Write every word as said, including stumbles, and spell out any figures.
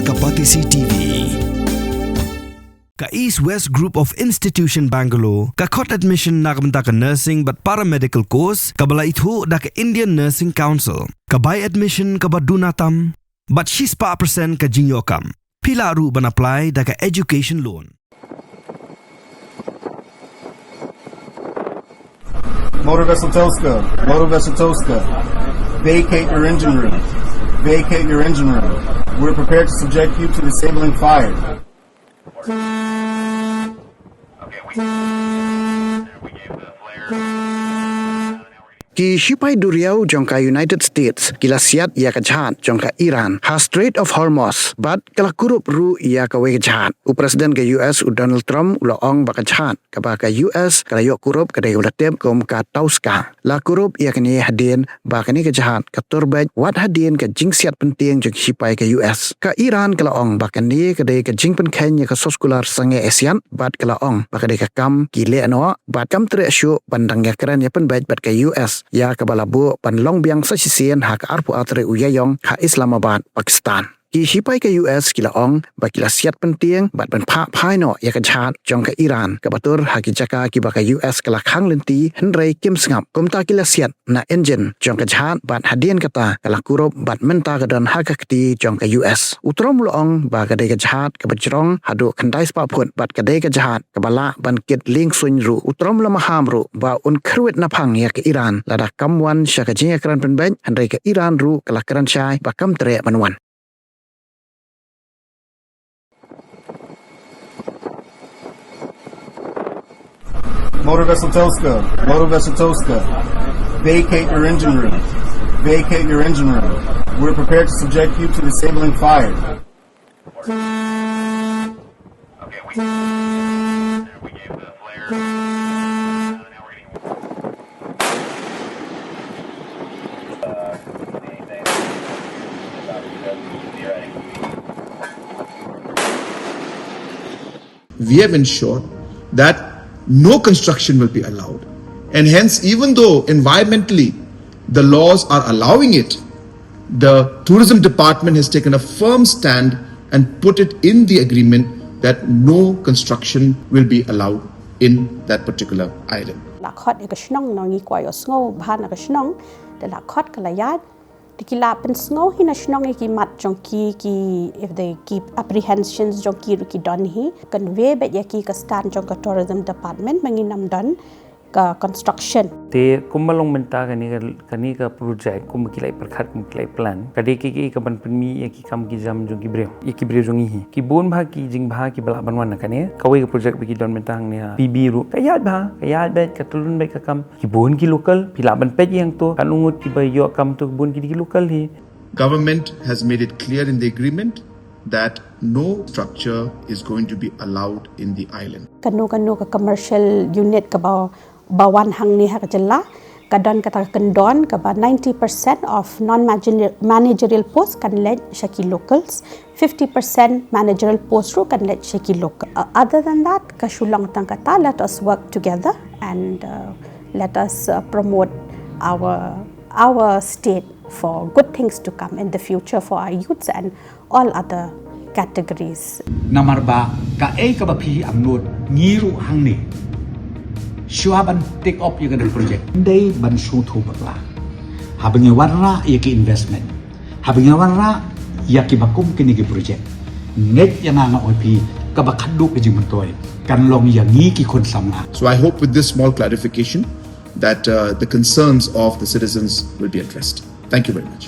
Ka Batesi T V. Ka East West Group of Institution Bangalore ka khot admission na ka bynta ka nursing bad paramedical course kaba la ithuh da ka Indian Nursing Council. Ka bai admission kaba duna tam bad shispah percent ka jingïoh kam. Phi lah ruh ban apply da ka education loan. Motor vessel Toska, motor vessel Toska, vacate your engine room. Vacate your engine room. We're prepared to subject you to disabling fire. Ki shipai duriaw jong ka United States ki la siat ïa ka jhad jong ka Iran ha Strait of Hormuz bad ka la kurup ruh ïa kawei ka jhad. U President ka U S u Donald Trump u la ong ba ka jhad kaba ka U S ka la ïoh kurup ka dei kaba la tip kum ka Toska. La kurup ïa kane hadien ba kane ka jhad ka tur beit wat hadien ka jingsiat pyntieng jong ki shipai ka U S. Ka Iran ka la ong ba kane ka dei ka jingpynkheiñ ïa ka soskular sangeh Asian bad ka la ong ba ka dei ka kam ki leh noh bad kam treh shuh ban dang ïakren ïa pynbeit bad ka U S ïa kaba la buh ban long biang sa shisien ha ka arphew ar tarik u Ïaïong ha Islamabad, Pakistan. Ki shipai ka U S ki la ong ba ki la siat pyntieng bad ban phah phai noh ïa ka jhad jong ka Iran kaba tur ha ki jaka kiba ka U S ka la khang lynti hynrei kim sngap. Kumta ki la siat na engine jong ka jhad bad hadien kata ka la kurup bad mynta ka don ha ka kti jong ka U S. U Trump u la ong ba ka dei ka jhad kaba jrong haduh khyndai spah phut bad ka dei ka jhad kaba lah ban kit lieng suiñ ruh. U Trump u la maham ruh ba un kyrwit naphang ïa ka Iran lada kam wan sha ka jingïakren pynbeit hynrei ka Iran ruh ka la kren shai ba kam treh ban wan. Motor vessel Toska, motor vessel Toska, vacate your engine room. Vacate your engine room. We're prepared to subject you to disabling fire. We have ensured that no construction will be allowed. And hence, even though environmentally the laws are allowing it, the tourism department has taken a firm stand and put it in the agreement that no construction will be allowed in that particular island. La khot ïa ka shnong nong i kwai o sngo bha na ka shnong da la khot ka la yad. Te ki la pynsngew hi na shnong ïa ki mat jong ki ki if they keep apprehensions jong ki ruh ki don hi convey bad ïa ki ka stand jong ka tourism department ma ngi nam don ka construction. Te kumba long mynta kane ka kane ka project kumba ki la i pyrkhat kumba ki la i plan ka dei ki ki ka ban pynmih ïa ki kam ki jam jong ki briew ïa ki briew jong ngi hi ki bun bha ki jingbha ki ba lah ban wan na kane kawei ka project ba ki don mynta hangne ha P B ruh ka ïaid bha ka ïaid bad ka tylun bad ka kam. Ki bun ki local phi lah ban peit ïa to kan ungut ki ba ïoh kam to ki bun ki dei ki local hi. Government has made it clear in the agreement that no structure is going to be allowed in the island. Kano kano ka commercial unit ka ba ba wan hangne ha ka jylla ka don kata ka kyndon ka ba ninety percent of non managerial post kan leit sha ki locals. Fifty percent managerial post ruh kan leit sha ki local. Uh, other than that ka shu long tang kata let us work together and uh, let us uh, promote our our state for good things to come in the future for our youths and all other categories. Namar ba kaei kaba phi angnud ngi ruh hangne shuwa ban take up ïa ka project. Ndei ban shu thu bakla haba ngi wanrah ïa ki investment haba ngi wanrah ïa ki bakum kine ki project. Ngeit ïa nga nga oi phi kaba khadduh ka jingmyntoi kan long ïa ngi ki khun samla. So I hope with this small clarification that uh, the concerns of the citizens will be addressed. Thank you very much.